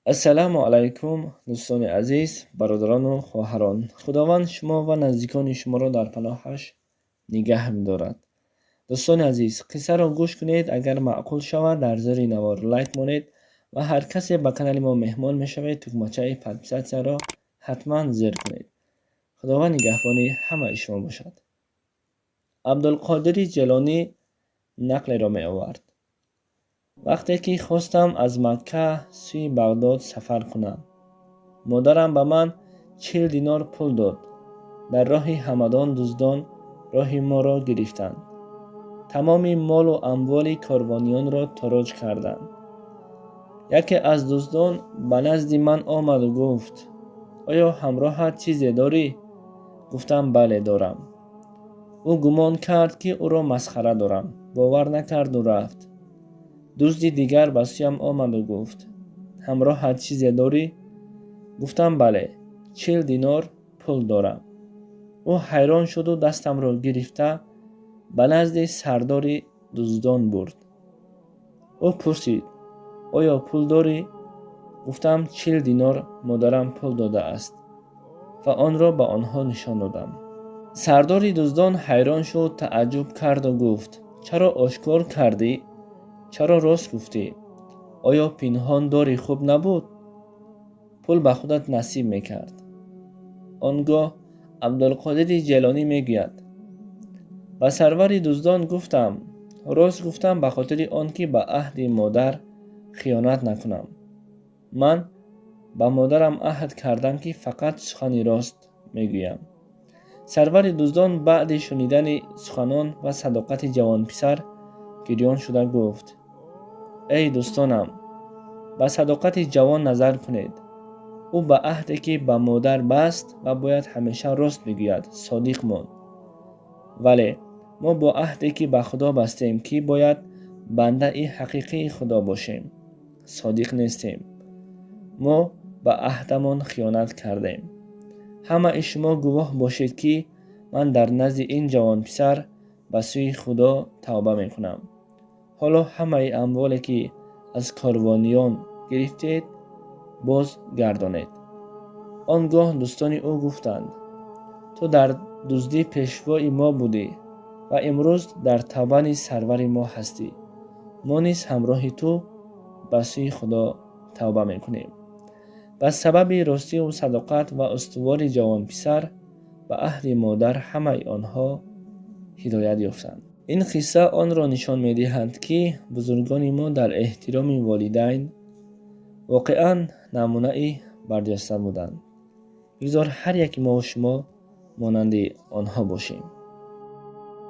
Ассалому алайкум, дӯстони азиз, бародарону хоҳарон. Худованд шумо ва наздикони шуморо дар паноҳаш нигаҳ бидорад. Дӯстони азиз, қиссаро гӯш кунед, агар маъқул шавад, дар зери навор лайк монед ва ҳар касе ба канали мо меҳмон мешавед, тугмачаи подписаться-ро ҳатман зер кунед. Худованд нигаҳбони ҳамаи шумо бошад. Абдулқодири Ҷелонӣ нақлеро меовард: «Вақте ки хостам аз Макка сӯи Бағдод сафар кунам, модарам ба ман 40 динор пул дод. Дар роҳи Ҳамадон дуздон роҳи моро гирифтанд, тамоми молу амволи корвониёнро тороҷ карданд. Яке аз дуздон ба назди ман омаду гуфт: «Оё ҳамроҳат чизе дорӣ?» Гуфтам: «Бале, дорам». Ӯ гумон кард, ки ӯро масхара дорам, бовар накарду рафт. Дузди дигар ба сӯям омаду гуфт: «Ҳамроҳат чизе дорӣ?» Гуфтам: «Бале, 40 динор пул дорам». Ӯ ҳайрон шуду дастамро гирифта ба назди сардори дуздон бурд. Ӯ пурсид: «Оё пул дорӣ?» Гуфтам: «40 динор модарам пул додааст», ва онро ба онҳо нишон додам. Сардори дуздон ҳайрон шуд, тааҷҷуб карду гуфт: «Чаро ошкор кардӣ? Чаро рост гуфтӣ? Оё пинҳон дорӣ хуб набуд? Пул ба худат насиб мекард». Он гоҳ Абдулқодири Ҷелонӣ мегӯяд: «Ба сарвари дуздон гуфтам: рост гуфтам, ба хотири он ки ба аҳди модар хиёнат накунам. Ман ба модарам аҳд кардам, ки фақат сухани рост мегӯям». Сарвари дуздон баъди шунидани суханон ва садоқати ҷавонписар гирён шуда гуфт: «Эй дӯстонам, ба садоқати ҷавон назар кунед. Ӯ ба аҳде, ки ба модар баст ва бояд ҳамеша рост бигӯяд, содиқ монд. Вале мо бо аҳде, ки ба Худо бастем, ки бояд бандаи ҳақиқии Худо бошем, содиқ нестем. Мо ба аҳдамон хиёнат кардем. Ҳамаи шумо гувоҳ бошед, ки ман дар назди ин ҷавонписар ба сӯи Худо тавба мекунам. Ҳоло ҳамаи амволе, ки аз корвониён гирифтед, боз гардонед». Он гоҳ дӯстони ӯ гуфтанд: «Ту дар дуздӣ пешвои мо будӣ ва имрӯз дар тавба низ сарвари мо ҳастӣ. Мо низ ҳамроҳи ту ба сӯи Худо тавба мекунем». Ба сабаби ростиву садоқат ва устувори ҷавонписар ба аҳди модар ҳамаи онҳо ҳидоят ёфтанд. Ин қисса онро нишон медиҳад, ки бузургони мо дар эҳтироми волидайн воқеан намунаи барҷаста буданд. Бигзор ҳар яки мову шумо монанди онҳо бошем.